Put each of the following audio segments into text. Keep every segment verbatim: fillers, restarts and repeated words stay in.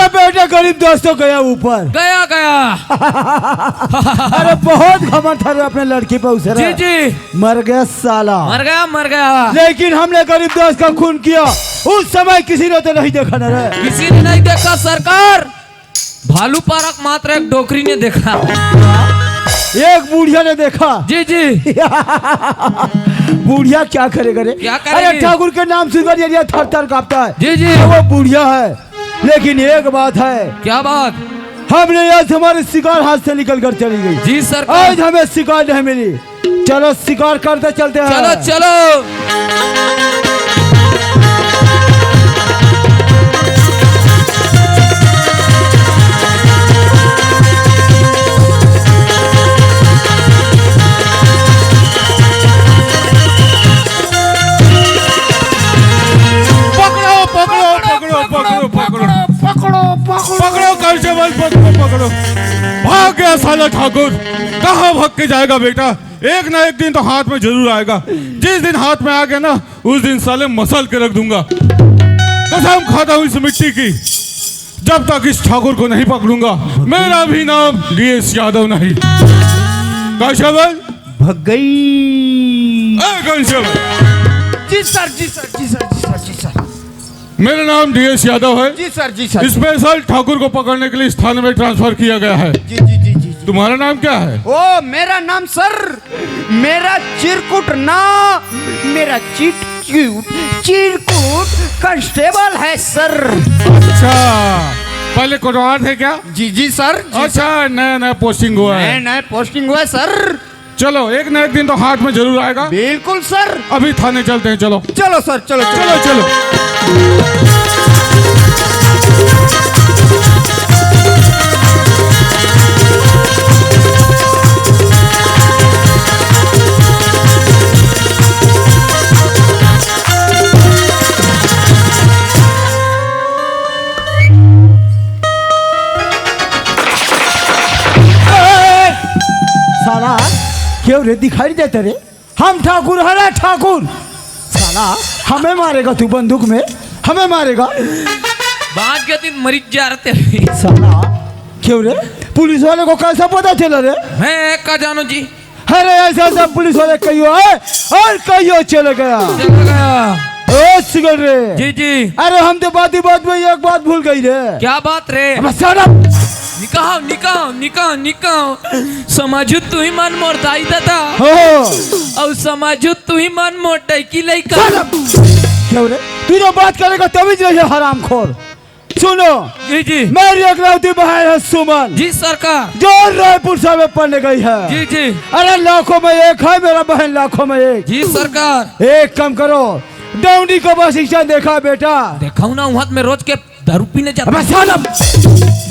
बेटा गरीब दोस्तों गया ऊपर। गया, गया। अरे बहुत घमंड था रे अपने लड़की पे उसे रे। जी, जी। मर गया साला। मर गया, मर गया। लेकिन हमने गरीब दोस्त का खून किया, उस समय किसी ने तो नहीं देखा ना रे। किसी ने नहीं देखा सरकार। भालू पारक मात्र एक डोकरी ने देखा। एक बुढ़िया ने देखा। जी, जी। बुढ़िया क्या करेगा रे? क्या करेगी? अरे ठाकुर के नाम सुनकर ये थर थर कांपता है। जी, जी। वो बुढ़िया है। लेकिन एक बात है। क्या बात? हमने आज हमारे शिकार हाथ से निकल कर चली गई। जी सरकार। आज हमें शिकार नहीं मिली। चलो शिकार करते चलते हैं। चलो, चलो। पकड़ो, पकड़ो, पकड़ो, पकड़ो, पकड़ो। पकड़ो, पकड़ो। पकड़ो कांस्टेबल, पकड़ो, पकड़ो। भाग गया साला ठाकुर। कहाँ भाग के जाएगा बेटा? एक ना एक दिन तो हाथ में जरूर आएगा। जिस दिन हाथ में आ गया ना, उस दिन साले मसल के रख दूंगा। कसम खाता हूँ इस मिट्टी की, जब तक इस ठाकुर को नहीं पकड़ूंगा, मेरा भी नाम डीएस यादव नहीं। कांस्टेबल। भग गई। ए, कांस्टेबल। जी सर, जी सर, जी सर, जी सर, जी सर। मेरा नाम डीएस यादव है। जी सर, जी सर। स्पेशल ठाकुर को पकड़ने के लिए इस थाने में ट्रांसफर किया गया है। जी, जी, जी, जी, जी। तुम्हारा नाम क्या है? ओ, मेरा नाम सर, मेरा चिरकुट ना, मेरा चिट-, चिरकुट कांस्टेबल है सर। अच्छा, पहले कोटवार थे क्या? जी, जी सर, जी अच्छा, सर। नया नया पोस्टिंग हुआ है। नया नया पोस्टिंग हुआ है सर। चलो, एक ना एक दिन तो हाथ में जरूर आएगा। बिल्कुल सर। अभी थाने चलते हैं, चलो। चलो सर, चलो, चलो। चलो, चलो। साला, क्यों रे, दिखाई नहीं देता रे? हम ठाकुर, हरे ठाकुर। साला, हमें मारेगा तू बंदूक में, हमें मारेगा। बांच के दिन मरीज जा रहे थे। साला, क्यों रे? पुलिस वाले को कैसा पता चला रे? मैं का जानू जी। अरे, ऐसा ऐसा पुलिस वाले कहियो है और कहियो चले गया। चले गया। ओ सिगल रे। जी, जी। अरे, हम तो बात ही बात में एक बात भूल गई रे। क्या बात रे? अब साला निकाओ, निकाओ, निकाओ, निकाओ। समझू तू ही मन मोर दाई दादा। हो। और समझू तू ही मन मोर टैकी लइका। साला, क्यों रे? तू जो बात करेगा तभी जो ये हरामखोर। सुनो, जी, जी। मेरी एकलौती बहन है सुमन। जी, सरकार। जो रायपुर से में पढ़ने गई है। जी, जी। अरे, लाखों में एक है मेरा बहन, लाखों में एक। जी, सरकार। एक काम करो, डौंडी को बस स्टैंड देखा बेटा? देखा हूँ ना, वहाँ मैं रोज के दारू पीने जाता अबे हूँ। साला,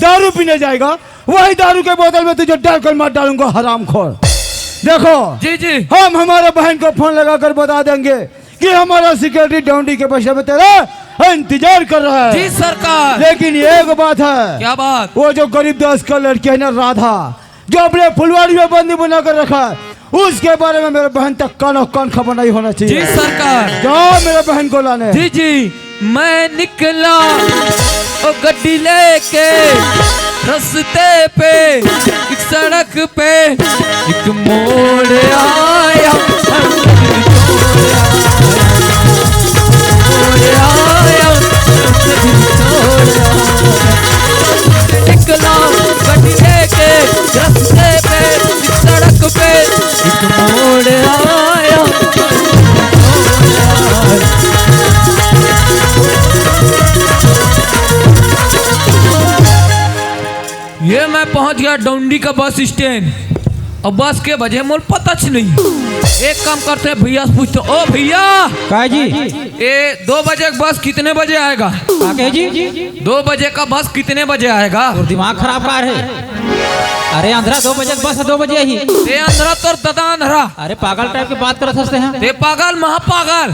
दारू पीने जाएगा? वही दारू के बोतल में तुझे डालकर मार डालूंगा, हरामखोर। देखो, जी, जी। हम हमारे बहन को फोन लगाकर बता देंगे कि हमारा सिक्योरिटी डौंडी के बस में तेरा इंतजार कर रहा है। जी सरकार। लेकिन एक बात है। क्या बात? वो जो गरीब दास का लड़की है ना राधा, जो अपने फुलवारी में बंदी बना कर रखा है, उसके बारे में मेरे बहन तक कानो कान खबर नहीं होना चाहिए। जी सरकार। जाओ मेरे बहन को लाने। जी, जी। मैं निकला ओ गड्डी लेके रस्ते पे, एक सड़क पे एक मोड़ आया, मोड़ आया, निकला गड्डी लेके रस्ते पे, एक सड़क पे एक मोड़ आया। ये मैं पहुंच गया डौंडी का बस स्टैंड। अब बस के बजे मोल पता च नहीं। एक काम करते हैं, भैया से पूछते हैं। ओ भैया, का जी? ये दो बजे का बस कितने बजे आएगा? का के जी? दो बजे का बस कितने बजे आएगा? और दिमाग खराब का है? अरे अंधरा, दो बजे का बस है, दो बजे ही। ये अंधरा तोर दादा अंधरा। अरे पागल टाइप की बात करत हंसते हैं। ते पागल, महापागल।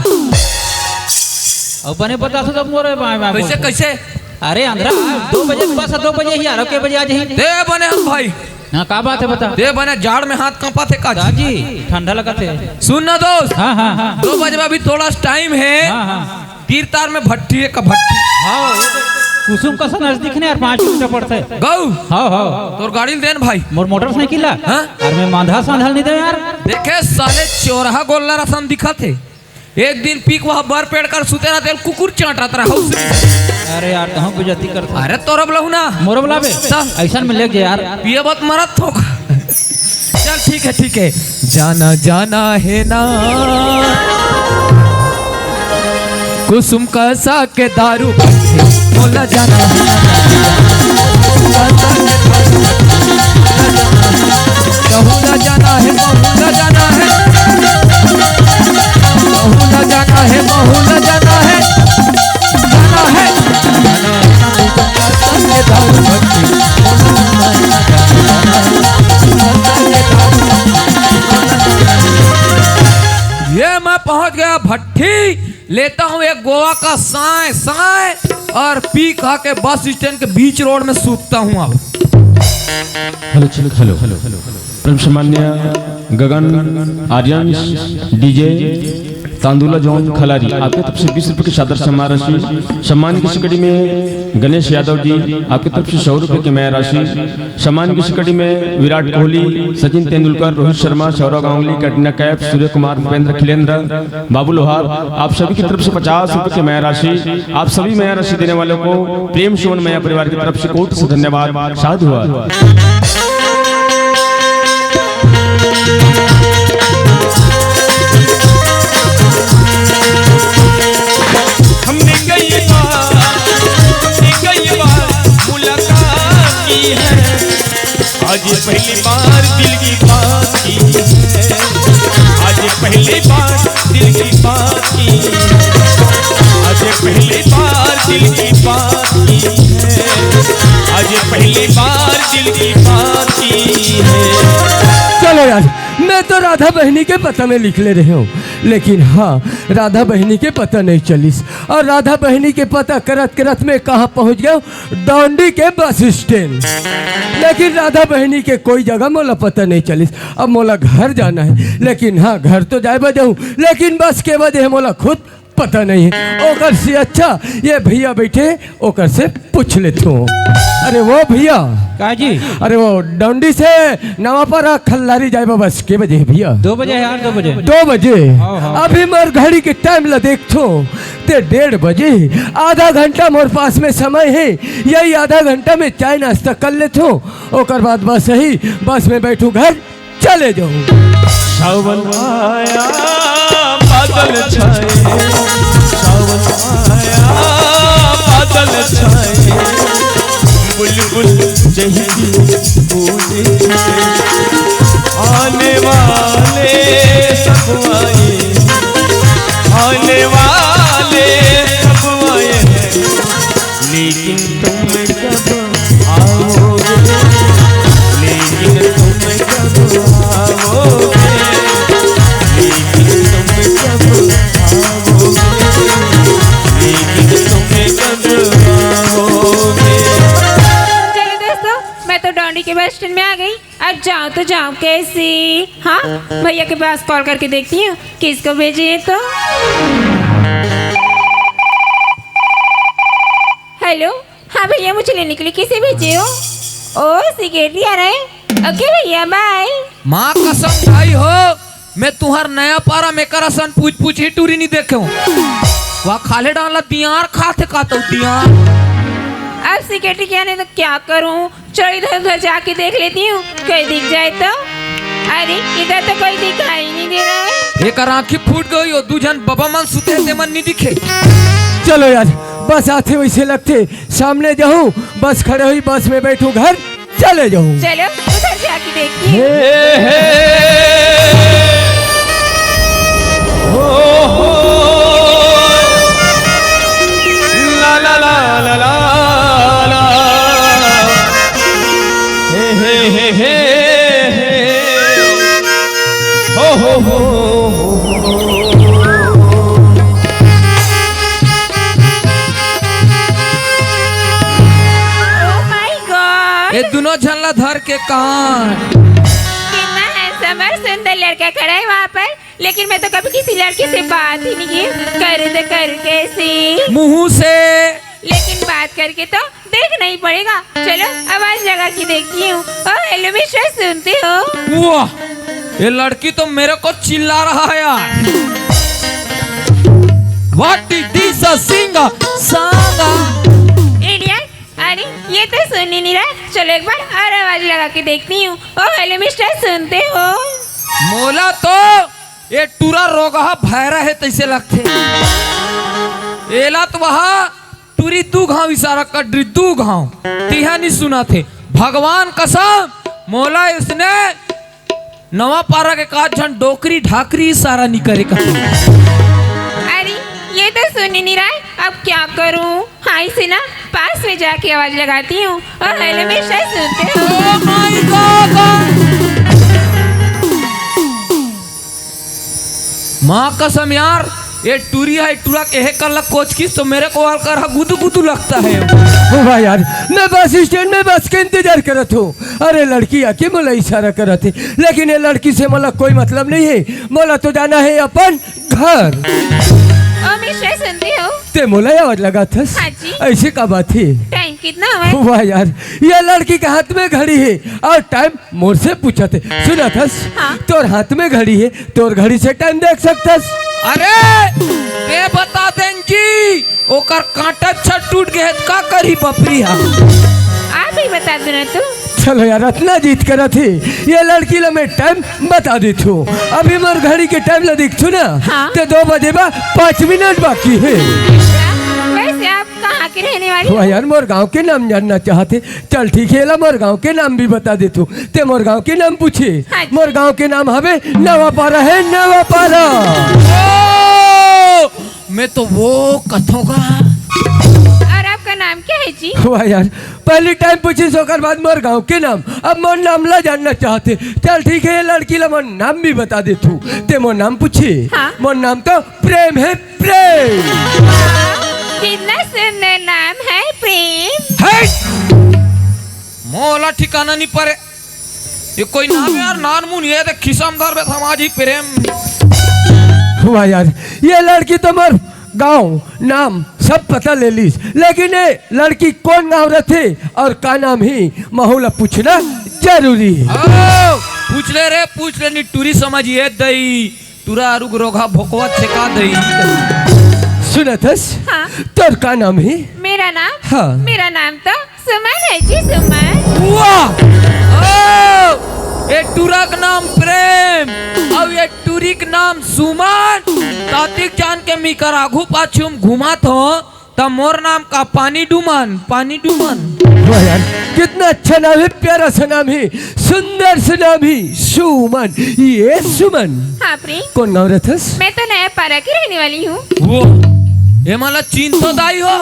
अब बने बता सो तब मोरे बाएं बाएं कैसे, बोलते। कैसे? अरे अंधरा, दो बजे का बस है, दो बजे ही आ रहा, के बजे आ जाही? ते बने हम भाई। हाँ, का बात है बता। ते बने जाड़ में हाथ कांपा थे का? का जी, ठंडा लगा थे। सुन ना दोस्त। हाँ, हाँ, हाँ। दो बजे में अभी थोड़ा टाइम है। हाँ, हाँ। तीर तार में भट्टी है का भट्टी। हाँ, वो तो कुसुम कसा नजदीक ने यार, पाँच किलोमीटर पड़थे। गऊ। हाँ, हाँ। तोर गाड़ी ल देन भाई। मोर मोटरसाइकिल ला? हाँ? अरे मैं मांधा सांधल नहीं दे यार। देखे साले चोरहा गोल्लर असन दिखत हे। एक दिन पीक वहाँ बर पेड़ कर सुते रहा, तेल कुकुर चाटत रहा। अरे यार, कहूँ बेइज्जती करत। अरे तोर अब लहू ना। मोर अब लाबे? त? ऐसन में लेके जा यार। पिए बत मरत थोक। चल ठीक है, ठीक है। जाना जाना है ना कुसुम कसा के दारू, बोला जाना है। कहूँ ना जाना है, कहूँ ना जाना है, कहूँ ना जाना है, कहूँ ना जाना है, जाना है। ये मैं पहुंच गया भट्टी, लेता हूँ एक गोवा का साय साय और पी खा के बस स्टैंड के बीच रोड में सूतता हूँ अब। Hello, hello, hello. परम सम्मान्य गगन, आर्यंश, डीजे, तांदुला जॉन खलारी, आपके तरफ से बीस रुपए की सादर सम्मान राशि। सम्मान की सिकड़ी में गणेश यादव जी, आपकी तरफ से सौ रुपए की मया राशि। सम्मान की सिकड़ी में विराट कोहली, सचिन तेंदुलकर, रोहित शर्मा, सौरव गांगुली, कैटरीना कैफ, सूर्य कुमार, भूपेंद्र खिलेंद्र, बाबू लोहार, आप सभी की तरफ से पचास रुपए की मया राशि। आप सभी मया राशि देने वालों को प्रेम सुमन मया परिवार की तरफ से कोटि से धन्यवाद। साधुवाद। हमने कई बार, हमने कई बार मुलाकात की है। आज पहली बार दिल की बात की है। आज पहली बार दिल की बात की है। आज पहली बार दिल की बात की है। आज पहली बार दिल की बात की है। चलो यार, मैं तो राधा बहिनी के पता में लिख ले रहे हूँ, लेकिन हाँ, राधा बहिनी के पता नहीं चलिस। और राधा बहिनी के पता करत करत मैं कहाँ पहुँच गया हूँ? डौंडी के बस स्टैंड। लेकिन राधा बहिनी के कोई जगह मोला पता नहीं चलिस। अब मोला घर जाना है, लेकिन हाँ, घर तो जाए बर जाहूँ, लेकिन बस के बजे है मोला खुद पता नहीं है। ओकर से अच्छा ये भैया बैठे, ओकर से पूछ लेथों। अरे वो भैया। का जी? अरे वो डौंडी से नवापारा खल्लारी जाए बर बस के बजे है भैया? दो बजे यार, दो बजे। दो बजे? हाँ, हाँ। अभी मोर घड़ी के टाइम ला देखथों, ते डेढ़ बजे। आधा घंटा मोर पास में समय है, यही आधा घंटा में चाय नाश्ता कर लेथों, ओकर बाद बस यही बस में बैठूँ, घर चले जाऊँ। सावन आया, बादल छाए, सावन आया, बादल छाए, बुलबुल चहकी बोले, आने वाले सब आए, आने वाले सब आए हैं, लेकिन तुम कब आओगे? लेकिन तुम कब आओगे? लेकिन तुम कब आओगे? लेकिन तुम कब आओगे? चलो दोस्तों, मैं तो डौंडी के बस स्टैंड में आ गई। अब जाऊँ तो जाऊँ कैसे? हाँ, भैया के पास कॉल करके देखती हूँ किसको भेजे हैं तो। हेलो, हाँ भैया, मुझे लेने के लिए किसे भेजे हो? ओ, सिगरेट भी आ रहा है। ओके भैया, बाय। माँ कसम भाई हो, मैं तुहर नया पारा में कर असन पूछ पूछ ही टूरी नहीं देखे हूँ। वह खाले डाला दियार खाथे का तो दियार। अब सिगरेट क्या नहीं तो क्या करूँ? चलो इधर उधर जाके देख लेती हूँ, कोई दिख जाए तो। अरे, इधर तो कोई दिखाई नहीं दे रहा है। एक आँखी फूट गई हो, दू झन बाबा मन सुते ते मन नहीं दिखे। चलो यार, बस आथे वैसे लगथे, सामने जाऊँ, बस खड़े हुई, बस में बैठूँ, घर चले जाऊँ। चलो उधर जाके देखती हूँ। हे, हे। हो, हो। ला, ला, ला, ला, ला, ला। हे, हे, हे, हे, हे। हो, हो, हो, हो, हो। Oh my God! ये दोनों झन ला धर के कान। कितना हैंडसम और सुंदर लड़का खड़ा है वहाँ पर, लेकिन मैं तो कभी किसी लड़के से बात ही नहीं की। करूँ तो करूँ कैसे? मुंह से लेकिन बात करके तो देखना ही पड़ेगा। चलो, आवाज लगा के देखती हूँ। ओ हेलो मिस्टर, सुनते हो? वाह, ये लड़की तो मेरे को चिल्ला रहा है यार। What is this a singer song? Idiot, अरे ये तो सुन ही नहीं रहा। चलो एक बार और आवाज लगा के देखती हूँ। ओ हेलो मिस्टर, सुनते हो? मोला तो ये टूरा रोगहा भैरा है तैसे लगथे। एला तो वहा टूरी दू घाव इशारा कर डरी, दू घाव। तिहा नहीं सुना थे। भगवान कसम, मोला इसने नवा पारा के काज झन डोकरी ढाकरी इशारा नहीं करे कहा। अरे ये तो सुन ही नहीं रहा है, अब क्या करूँ? हाँ, इसे ना पास में जाके आवाज लगाती हूँ। ओ हेलो मिस्टर, सुनते हो? Oh my God! माँ कसम यार, ये टूरी है, टूरा के हे कल्ला कोचकिस तो मेरे को वाल कर हा गुदु गुदु लगता है। ओ भाई यार, मैं बस स्टैंड में बस के इंतजार करत हूँ। अरे लड़की आके मोला इशारा करत हे, लेकिन ये लड़की से मोला कोई मतलब नहीं है। मोला तो जाना है अपन घर। ओ मिस्टर, सुनते हो? ते मोला आवाज लगाथस? हाँ जी। ऐसे का बात है? टाइम कितना हुआ है? वाह यार, ये लड़की के हाथ में घड़ी है और टाइम मोर से पूछत हे। सुनत हस? हाँ। तोर हाथ में घड़ी है, तोर घड़ी से टाइम देख सकथस। अरे, ते बता देन जी, ओकर कांटा छत टूट गए है, का करही बपरी हा? आप ही बता दो ना तू। चलो यार, अतना जिद करत हे, ये लड़की ला मैं टाइम बता देत हूँ। अभी मोर घड़ी के टाइम ला देखथू ना, हाँ। ते दो बजे बा पाँच मिनट बाकी है। वैसे आप कहाँ के रहने वाले हो? वाह यार, मोर गांव के नाम जानना चाहत हे। चल ठीक है, ला मोर गांव के नाम भी बता देत हूँ। ते मोर गांव के नाम पूछे। हाँ जी। मोर गांव के नाम हवे नवापारा है, नवापारा। ओ, मैं तो वो कथों का। और आपका नाम क्या है जी? वाह यार, पहली टाइम पूछिस ओकर बाद मोर गांव के नाम, अब मोर नाम ला जानना चाहत हे। चल ठीक है, ये लड़की ला मोर नाम भी बता देत हूँ। ते मोर नाम पूछे। हाँ। मोर नाम तो प्रेम है, प्रेम। वाह, कितना सुंदर नाम है प्रेम। है। मोला ठिकाना नहीं परे। ये कोई नाम है यार, नान मुन ये देख खिसम धर बे समाजी प्रेम। हुआ यार, ये लड़की तो मोर गांव नाम सब पता ले लीस, लेकिन ये लड़की कौन गांव रहथे और का नाम ही, महू ला पूछना जरूरी है। ओ, पूछ ले रे, पूछ ले, नी टूरी समझ ये दई। टूरा आरुग रोगहा भोकवा छेका दई। सुनत हस? हाँ। तोर का नाम है? मेरा नाम? हाँ। मेरा नाम तो सुमन है जी, सुमन। वाह! ओ, ए टूरा के नाम प्रेम, अउ ए टूरी के नाम सुमन। तातिक जान के मी कर आघू पाछू म घुमात हो। त मोर नाम का पानी डूमन, पानी डूमन। वाह यार, कितना अच्छा नाम है, प्यारा सा नाम है, सुंदर सा नाम है, सुमन। ये सुमन। हाँ, प्रेम। कौन गाँव रहथस? मैं तो नया पारा की रहने वाली हूँ। वो, ये मला चीन तो दाई हो।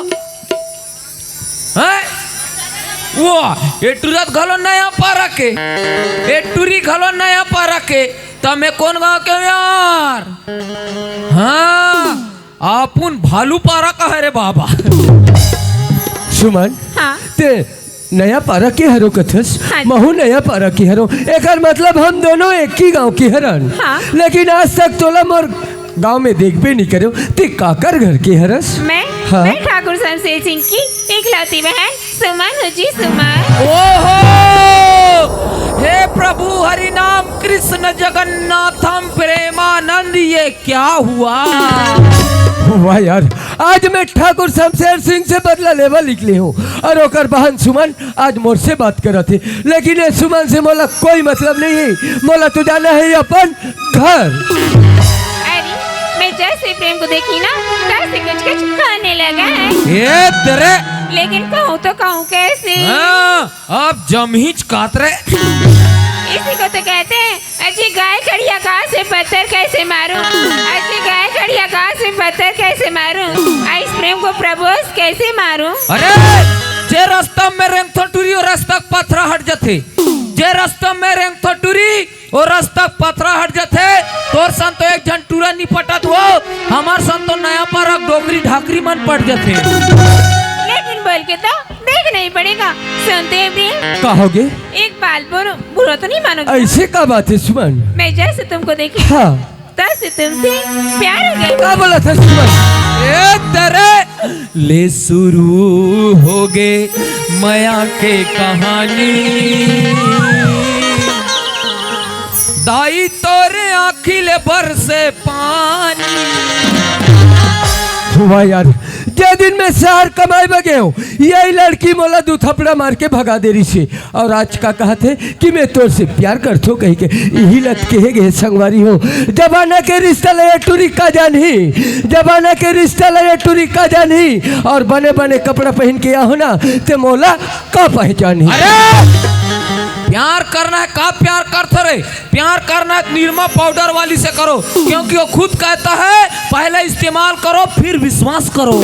हैं? वो, ये टुरत घलो नया पारा के। ये टुरी घलो नया पारा के। त मैं कौन गाँव के हूँ यार? हाँ। आपुन भालू पारा का हरे बाबा। सुमन, हाँ। ते नया पारा के हरो कथस, हाँ। महू नया पारा के हरो। एकर मतलब हम दोनों एक ही गांव के हरन। हाँ। लेकिन आज तक तोला मोर गांव में देखबे नहीं करेव। ते काकर घर के हरस? मैं, हाँ। मैं ठाकुर शमशेर सिंह की इकलौती बहन सुमन हो जी, सुमन। ओहो! हे प्रभु हरि नाम कृष्ण जगन्नाथम प्रेमानंद, ये क्या हुआ? वाह यार, आज मैं ठाकुर शमशेर सिंह से बदला लेवा निकले हूँ और ओकर बहन सुमन आज मोर से बात करत हे, लेकिन ये सुमन से मोला कोई मतलब नहीं है। मोला तो जाना है अपन घर। अरे, मैं जैसे प्रेम को देखी ना, तैसे कुछ कुछ होने लगा है। ये तेरे लेकिन कहूँ तो कहूँ कैसे? हाँ, अब जमहीच कात रे। इसी को तो कहते हैं, अच्छी गाय खड़ी आकाश से पत्थर कैसे मारूं? अच्छी गाय खड़ी आकाश से पत्थर कैसे मारूं? आ, इस प्रेम को प्रपोज कैसे मारूं? अरे, जे रास्ता में रेंगथो टुरी, वो रास्ता पथरा हट जथे। जे रास्ता में रेंगथो टुरी, ओ रस्ता पथरा हट जथे, तोर सन तो एक झन टूरा नी पटत हो, हमर सन तो नया पारा डोकरी ढाकरी मन पट जथे। लेकिन बोल के तो देख नहीं पड़ेगा। सुनते हैं प्रेम? का होगे? एक बात बोलो, बुरा तो नहीं मानोगे? ऐसे का बात है सुमन? मैं जैसे तुमको देखी, हाँ। तैसे तुमसे प्यार हो गया। का बोलत हस सुमन? ए तेरे ले शुरू होगे मया के कहानी। दाई तोरे आँखी ले बरसे पानी। वाह यार, जे दिन मैं शहर कमाए बर गेंव, यही लड़की मोला दू थपड़ा मार के भगा दे रहिसे। अउ आज का कहत हे कि मैं तोर से प्यार करथों कहिके, इही लत केहे गे संगवारी हो। जमाना के रिश्ता ला ये टुरी का जानही, जमाना के रिश्ता ला ये टुरी का जानही। अउ बने बने कपड़ा पहिन के आहो ना, ते मोला का पहचानही। अरे, प्यार करना है, का प्यार करथो रे? प्यार करना है निरमा पाउडर वाली से करो, क्योंकि वो खुद कहता है, "पहले इस्तेमाल करो, फिर विश्वास करो।"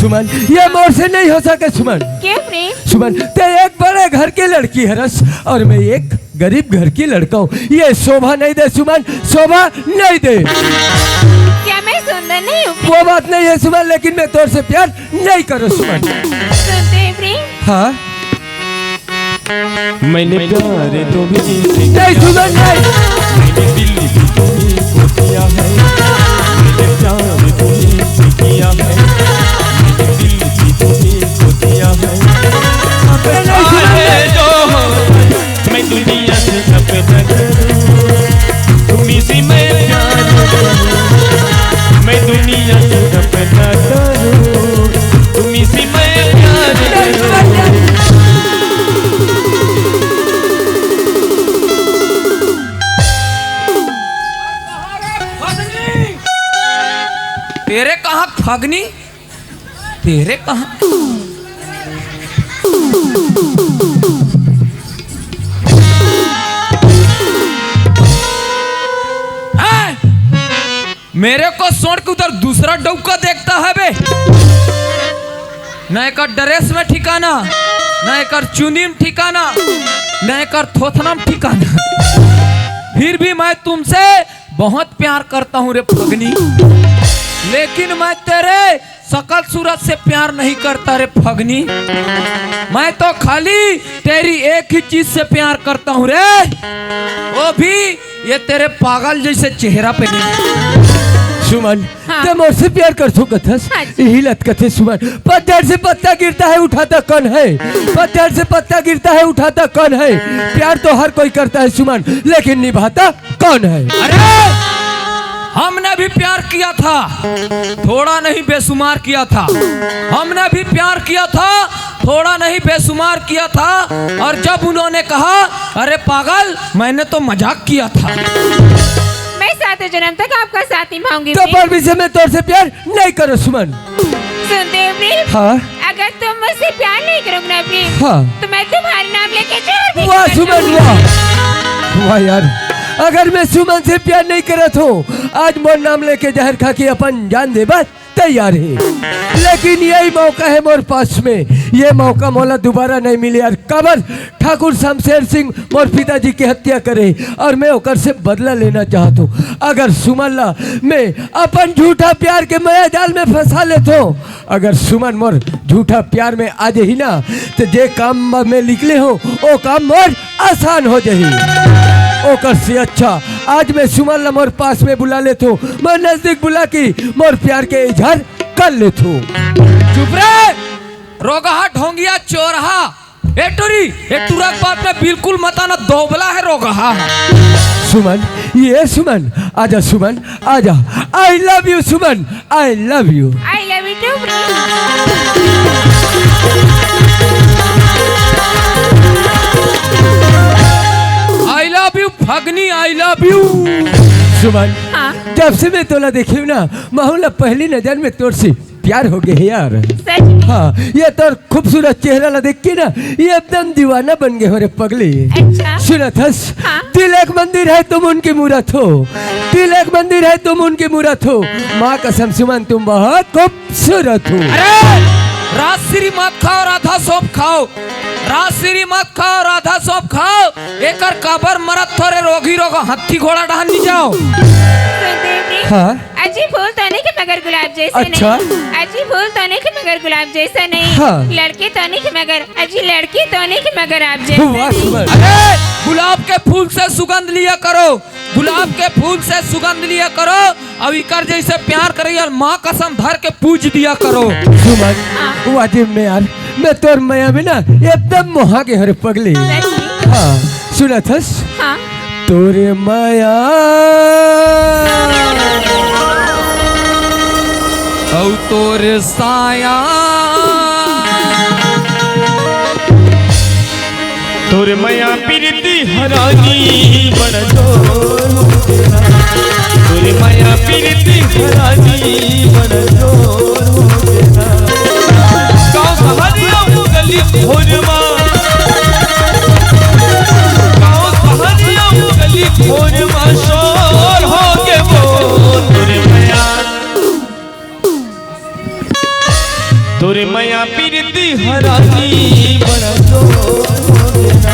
सुमन, ये मोर से नहीं हो सके सुमन। क्यों प्रेम? सुमन, ते एक बड़े घर के लड़की हरस अउ मैं एक गरीब घर की लड़का हूँ। ये शोभा नहीं दे सुमन, शोभा नहीं दे। क्या मैं सुंदर नहीं हूँ? वो बात नहीं है सुमन, लेकिन मैं तोर से प्यार नहीं करो सुमन। सुनते हैं प्रेम? हाँ। मैंने प्यार तुम्हें से नहीं सुमन, नहीं। मैंने दिल भी तुम्हें को दिया है। मैंने प्यार तुम्हें से किया है। मैंने दिल भी तुम्हें को दिया है। नहीं सुमन, नहीं। जो हो, मैं दुनिया से अपना करूं, तुम्ही से मैं प्यार करूं। मैं दुनिया से अपना करूं, तुम्ही से मैं प्यार करूं। तेरे कहाँ फगनी? तेरे कहाँ? हैं? मेरे को छोड़ के उधर दूसरा डौका देखता है बे। न एकर ड्रेस में ठिकाना, न एकर चुनी में ठिकाना, न एकर थोथना में ठिकाना। फिर भी मैं तुमसे बहुत प्यार करता हूँ रे फगनी, लेकिन मैं तेरे शकल सूरत से प्यार नहीं करता रे फगनी। मैं तो खाली तेरी एक ही चीज से प्यार करता हूँ रे, वो भी ये तेरे पागल जैसे चेहरा पे नहीं। सुमन, हाँ। ते मोर से प्यार करथो कथस? हाँ जी। इही लत कथे सुमन। पतझड़ से पत्ता गिरता है, उठाता कौन है? पतझड़ से पत्ता गिरता है, उठाता कौन है? प्यार तो हर कोई करता है सुमन, लेकिन निभाता कौन है? अरे, हमने भी प्यार किया था, थोड़ा नहीं बेशुमार किया था। हमने भी प्यार किया था, थोड़ा नहीं बेशुमार किया था। और जब उन्होंने कहा, "अरे पागल, मैंने तो मजाक किया था।" मैं सातों जन्म तक आपका साथ निभाऊंगी तो प्रेम। पर भी से मैं तोर से प्यार नहीं करो सुमन। सुनते हो प्रेम? हाँ। अगर तुम मुझसे प्यार नहीं करोगे ना प्रेम, हाँ। तो मैं तुम्हारे नाम लेके जहर भी वाह सुमन, वाह। वाह यार, अगर मैं सुमन से प्यार नहीं करत हूँ, आज मोर नाम लेके जहर खा के अपन जान देबा तैयार हे, लेकिन यही मौका है मोर पास में, ये मौका मोला दोबारा नहीं मिले यार। काबर ठाकुर शमशेर सिंह मोर पिताजी के हत्या करे और मैं ओकर से बदला लेना चाहत हूँ। अगर सुमन ला मैं अपन झूठा प्यार के मया जाल में फंसा लेत हूँ, अगर सुमन मोर झूठा प्यार में आ जाही ना, तो जे काम में निकले हूँ, वो काम मोर आसान हो जाही। ओकर से अच्छा आज मैं सुमन ला मोर पास में बुला लेत हूँ, मोर नजदीक बुला के मोर प्यार के इजहार कर लेत हूँ। चुप रे, रोगहा ढोंगिया चोरहा। ए टुरी, ए टुरा के बात में बिल्कुल मत आना, दोबला है रोगहा। सुमन, ये सुमन, आजा सुमन, आजा। I love you Suman, I love you। I love you too। I love you Phagni, I love you। सुमन, हाँ। जब से मैं तोला देखी हूँ ना, महू ला पहली नजर में तोर से प्यार हो गए हे यार। सच में? हाँ, ये तोर खूबसूरत चेहरा ला देख के ना, ये एकदम दीवाना बन गए हो रे पगली। अच्छा। सुनत हस, हाँ। दिल एक मंदिर है, तुम उनकी मूरत हो। दिल एक मंदिर है, तुम उनकी मूरत हो। माँ कसम सुमन, तुम बहुत खूबसूरत हो। अरे, राजश्री मत खाओ, राधा सौंफ खाओ। राजश्री मत खाओ, राधा सौंफ खाओ। एकर काबर मरत थो रे रोगी रोग, हाथी घोड़ा डहन नहीं जाओ। सुनते हैं? हाँ। अजी फूल तो नहीं कि मगर गुलाब जैसे अच्छा। नहीं। अजी फूल तो नहीं कि मगर गुलाब जैसे नहीं। हाँ। लड़के तो नहीं कि मगर, अजी लड़के तो नहीं कि मगर आप जैसे वाह, नहीं। सुमन। अरे, गुलाब के फूल से सुगंध लिया करो, गुलाब के फूल से सुगंध लिया करो, अउ इकर जइसे प्यार करइया ल माँ कसम धर के पूज दिया करो। सुमन, वाजिब में यार, मैं तोर मया में ना एकदम मोहा गे हँव रे पगली। सही? हाँ, सुनत हस? हाँ। तोर मया अउ तोर साया। तोर मया पीरती हरानी बड़ जोर हो गेला। तोर मया पीरती हरानी बड़ जोर हो गेला। गाँव सहरिया गली खोर मा, गाँव सहरिया गली खोर मा शोर हो गे वो। तोर मया तोर मया पीरती हरानी बड़ जोर हो गेला।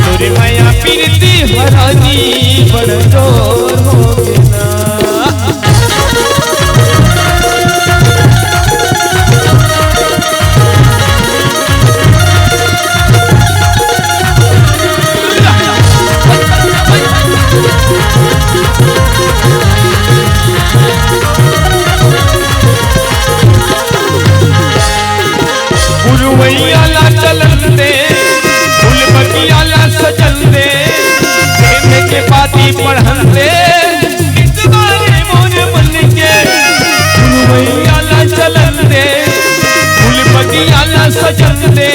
तोर मया पीरती हरानी बड़ जोर हो गेला। गुरुवैया ला चलन दे, फूल बगिया ला सजन दे, प्रेम के पाती पढ़न दे, गीत गाए मोर मन के। गुरुवैया ला चलन दे, फूल बगिया ला सजन दे,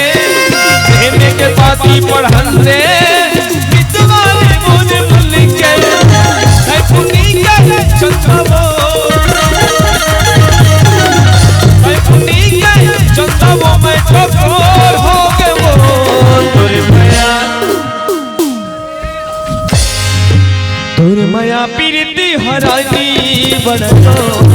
प्रेम के पाती पढ़न दे, गीत गाए मोर मन के। है पुनी के चंदवो, है पुनी के चंदवो, मैं चकोर हो गे वो। तोर मया, तोर मया पीरती हरानी बड़ जोर